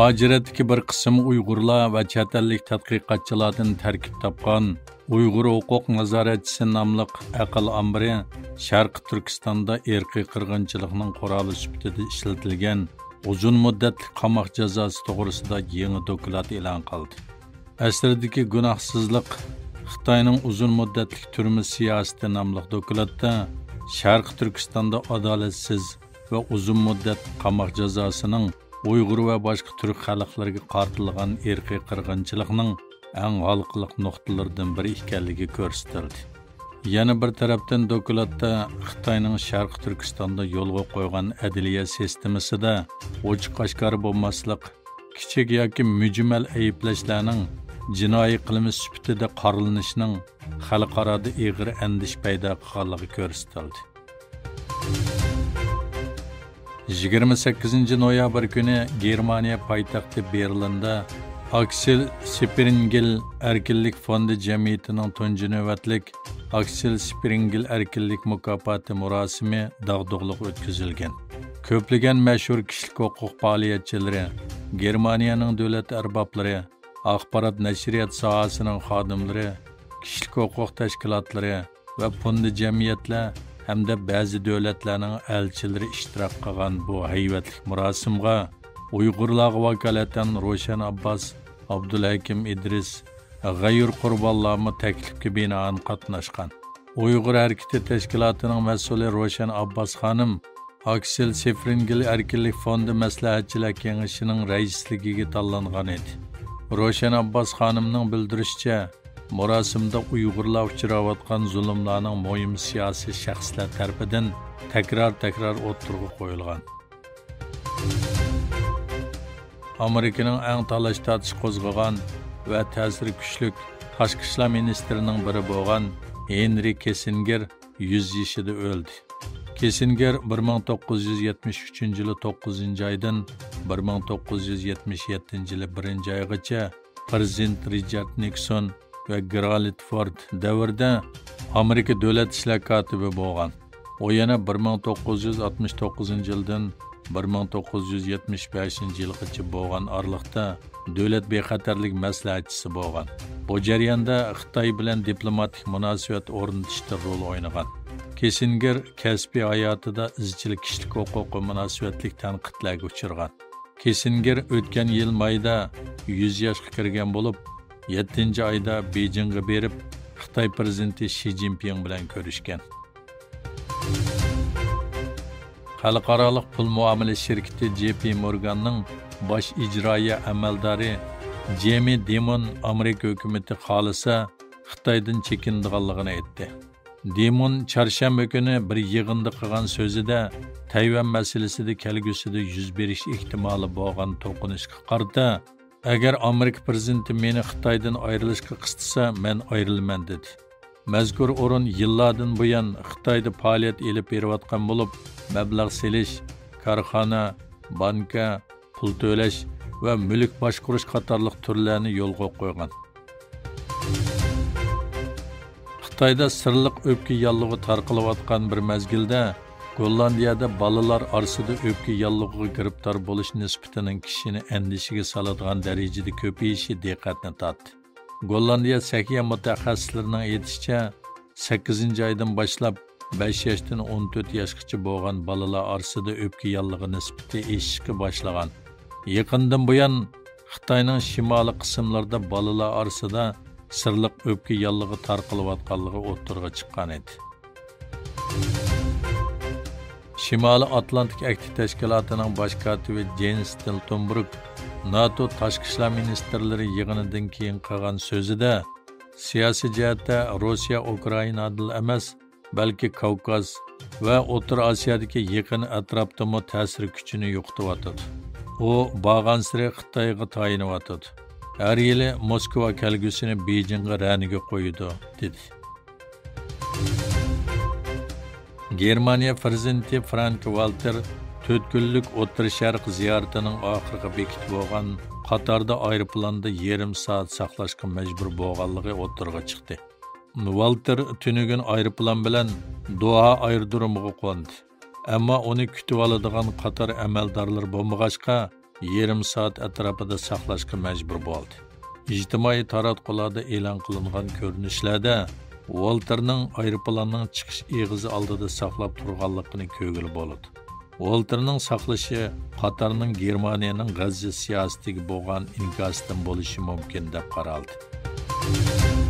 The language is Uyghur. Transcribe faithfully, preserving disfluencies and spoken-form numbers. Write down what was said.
مۇھاجىرەتتىكى بىر قىسىم ئۇيغۇرلار ۋە چەت ئەللىك تەتقىقاتچىلاردىن تەركىب تاپقان ئۇيغۇر ھوقۇق نازارەتچىسى ناملىق ئەقىل ئامبىرى شەرقىي تۈركىستاندا ئىرقىي قىرغىنچىلىقنىڭ قورالى سۈپىتىدە ئىشلىتىلگەن ئۇزۇن مۇددەتلىك قاماق جازاسى توغرىسىدا يېڭى دوكلات ئېلان قىلدى. ئەسلىدىكى گۇناھسىزلىق خىتاينىڭ ئۇزۇن مۇددەتلىك تۈرمە سىياسىتى ناملىق دوكلاتتا شەرقىي تۈركىستاندا ئادالەتسىز ۋە ئۇزۇن مۇددەت قاماق جازاسىنىڭ ئۇيغۇر ۋە باشقا تۈرك خەلقلىرىگە قارىتىلغان ئىرقىي قىرغىنچىلىقنىڭ ئەڭ ھالقىلىق نۇقتىلىرىدىن بىرى ئىكەنلىكى كۆرسىتىلدى. يەنە بىر تەرەپتىن، دوكلاتتا خىتاينىڭ شەرقىي تۈركىستاندا يولغا قويغان ئەدلىيە سىستېمىسىدا ئوچۇق ئاشكارا بولماسلىق، كىچىك ياكى مۈجمەل ئەيىبلەشلەرنىڭ جىنايى قىلمىش سۈپىتىدە قارىلىنىشىنىڭ خەلقئارادا ئېغىر ئەندىشە پەيدا قىلغانلىقى كۆرسىتىلدى. يىگىرمە سەككىزىنچى نويابىر كۈنى گېرمانىيە پايتەختى بېرلىندا ئاكسېل سپرىنگېل ئەركىنلىك فوندى جەمئىيىتىنىڭ تۇنجى نۆۋەتلىك ئاكسېل سپرىنگېل ئەركىنلىك مۇكاپاتى مۇراسىمى داغدۇغىلىق ئۆتكۈزۈلگەن. كۆپلىگەن مەشھۇر كىشىلىك ھوقۇق پائالىيەتچىلىرى، گېرمانىيەنىڭ دۆلەت ئەربابلىرى، ئاخبارات نەشرىيات ساھەسىنىڭ خادىملىرى، كىشىلىك ھوقۇق تەشكىلاتلىرى ۋە پوندى جەمئىيەتلەر ھەمدە بەزى دۆلەتلەرنىڭ ئەلچىلىرى ئىشتىراك قىلغان بۇ ھەيۋەتلىك مۇراسىمغا ئۇيغۇرلارغا ۋاكالىتەن روشەن ئابباس، ئابدۇلھەكىم ئىدرىس، غەيۇر قۇربانلارمۇ تەكلىپكە بىنائەن قاتناشقان. ئۇيغۇر ھەرىكىتى تەشكىلاتىنىڭ مەسئۇلى روشەن ئابباس خانىم ئاكسېل سېفرىنگېل ئەركىنلىك فوندى مەسلىھەتچىلەر كېڭىشىنىڭ رەئىسلىكىگە تاللانغان ئىدى. روشەن ئابباس خانىمنىڭ بىلدۈرۈشىچە، مۇراسىمدا ئۇيغۇرلار ئۇچراۋاتقان زۇلۇملارنىڭ مۇھىم سىياسىي شەخسلەر تەرىپىدىن تەكرار-تەكرار ئوتتۇرىغا قويۇلغان. ئامېرىكىنىڭ ئەڭ تالاش-تارتىش قوزغىغان ۋە تەسىرى كۈچلۈك تاشقى ئىشلار مىنىستىرىنىڭ بىرى بولغان ھېنرى كىسسىنگېر يۈز يېشىدا ئۆلدى. كىسسىنگېر بىر مىڭ توققۇز يۈز يەتمىش ئۈچىنچى يىلى توققۇزىنچى ئايدىن بىر مىڭ توققۇز يۈز يەتمىش يەتتىنچى يىلى بىرىنچى ئايغىچە پىرېزىدېنت رىچارد نىكسون ۋە گېرالد فورد دەۋرىدە ئامېرىكا دۆلەت ئىشلار كاتىپى بولغان. ئۇ يەنە بىر مىڭ توققۇز يۈز ئاتمىش توققۇزىنچى يىلدىن بىر مىڭ توققۇز يۈز يەتمىش بەشىنچى يىلغىچە بولغان ئارىلىقتا دۆلەت بىخەتەرلىك مەسلىھەتچىسى بولغان. بۇ جەرياندا خىتاي بىلەن دىپلوماتىك مۇناسىۋەت ئورنىتىشتا رول ئوينىغان. كىسسىنگېر كەسپىي ھاياتىدا ئىزچىل كىشىلىك ھوقۇققا مۇناسىۋەتلىك تەنقىدلەرگە ئۇچرىغان. كىسسىنگېر ئۆتكەن يىل مايدا يۈز ياشقا كىرگەن بولۇپ، يەتتىنچى ئايدا بېيجىڭغا بېرىپ، خىتاي پىرېزىدېنتى شى جىنپىڭ بىلەن كۆرۈشكەن. خەلقئارالىق پۇل مۇئامىلە شىركىتى جې پى مورگاننىڭ باش ئىجرائىيە ئەمەلدارى جېمى دىمون ئامېرىكا ھۆكۈمىتى خالىسا خىتايدىن چېكىنىدىغانلىقىنى ئېيتتى. دىمون چارشەنبە كۈنى بىر يىغىندا قىلغان سۆزىدە تەيۋەن مەسىلىسىدە كەلگۈسىدە يۈز بېرىش ئېھتىمالى بولغان توقۇنۇشقا قارىتا، ئەگەر ئامېرىكا پىرېزىدېنتى مېنى خىتايدىن ئايرىلىشقا قىستىسا، مەن ئايرىلىمەن، دېدى. مەزكۇر ئورۇن يىللاردىن بۇيان خىتايدا پائالىيەت ئېلىپ بېرىۋاتقان بولۇپ، مەبلەغ سېلىش، كارخانا، بانكا، پۇل تۆلەش ۋە مۈلۈك باشقۇرۇش قاتارلىق تۈرلەرنى يولغا قويغان. خىتايدا سىرلىق ئۆپكە ياللۇغى تارقىلىۋاتقان بىر مەزگىلدە، گوللاندىيەدە بالىلار ئارىسىدا ئۆپكە ياللۇغىغا گىرىپتار بولۇش نىسبىتىنىڭ كىشىنى ئەندىشىگە سالىدىغان دەرىجىدە كۆپىيىشى دىققەتنى تارتتى. گوللاندىيە سەھىيە مۇتەخەسسىسلىرىنىڭ ئېيتىشىچە، سەككىزىنچى ئايدىن باشلاپ بەش ياشتىن ئون تۆت ياشقىچە بولغان بالىلار ئارىسىدا ئۆپكە ياللۇغى نىسبىتى ئېشىشقا باشلىغان. يېقىندىن بۇيان خىتاينىڭ شىمالىي قىسىملىرىدا بالىلار ئارىسىدا سىرلىق ئۆپكە ياللۇغى تارقىلىۋاتقانلىقى ئوتتۇرىغا چىققان ئىدى. شىمالىي ئاتلانتىك ئەھدى تەشكىلاتىنىڭ باش كاتىپى جېنس ستولتېنبېرگ ناتو تاشقى ئىشلار مىنىستىرلىرى يىغىنىدىن كېيىن قىلغان سۆزىدە، سىياسىي جەھەتتە روسىيە ئۇكرائىنادىلا ئەمەس، بەلكى كاۋكاز ۋە ئوتتۇرا ئاسىيادىكى يېقىن ئەتراپتىمۇ تەسىر كۈچىنى يوقىتىۋاتىدۇ. ئۇ بارغانسېرى خىتايغا تايىنىۋاتىدۇ. ھەر يىلى موسكۋا كەلگۈسىنى بېيجىڭغا رەنىگە قويىدۇ، دېدى. گېرمانىيە پىرېزىدېنتى فرانك ۋالتېر تۆت كۈنلۈك ئوتتۇرا شەرق زىيارىتىنىڭ ئاخىرقى بېكىتى بولغان قاتاردا ئايروپىلاندا يېرىم سائەت ساقلاشقا مەجبۇر بولغانلىقى ئوتتۇرىغا چىقتى. ۋالتېر تۈنۈگۈن ئايروپىلان بىلەن دوھا ئايرودرومىغا قوندى. ئەمما ئۇنى كۈتۈۋالىدىغان قاتار ئەمەلدارلىرى بولمىغاچقا، يېرىم سائەت ئەتراپىدا ساقلاشقا مەجبۇر بولدى. ئىجتىمائىي تاراتقۇلاردا ئېلان قىلىنغان كۆرۈنۈشلەردە ۋالتېرنىڭ ئايروپىلاننىڭ چىقىش ئېغىزى ئالدىدا ساقلاپ تۇرغانلىقىنى كۆرگىلى بولىدۇ. ۋالتېرنىڭ ساقلىشى قاتارنىڭ گېرمانىيەنىڭ غەززە سىياسىتىگە بولغان ئىنكاسىدىن بولۇشى مۇمكىن، دەپ قارالدى.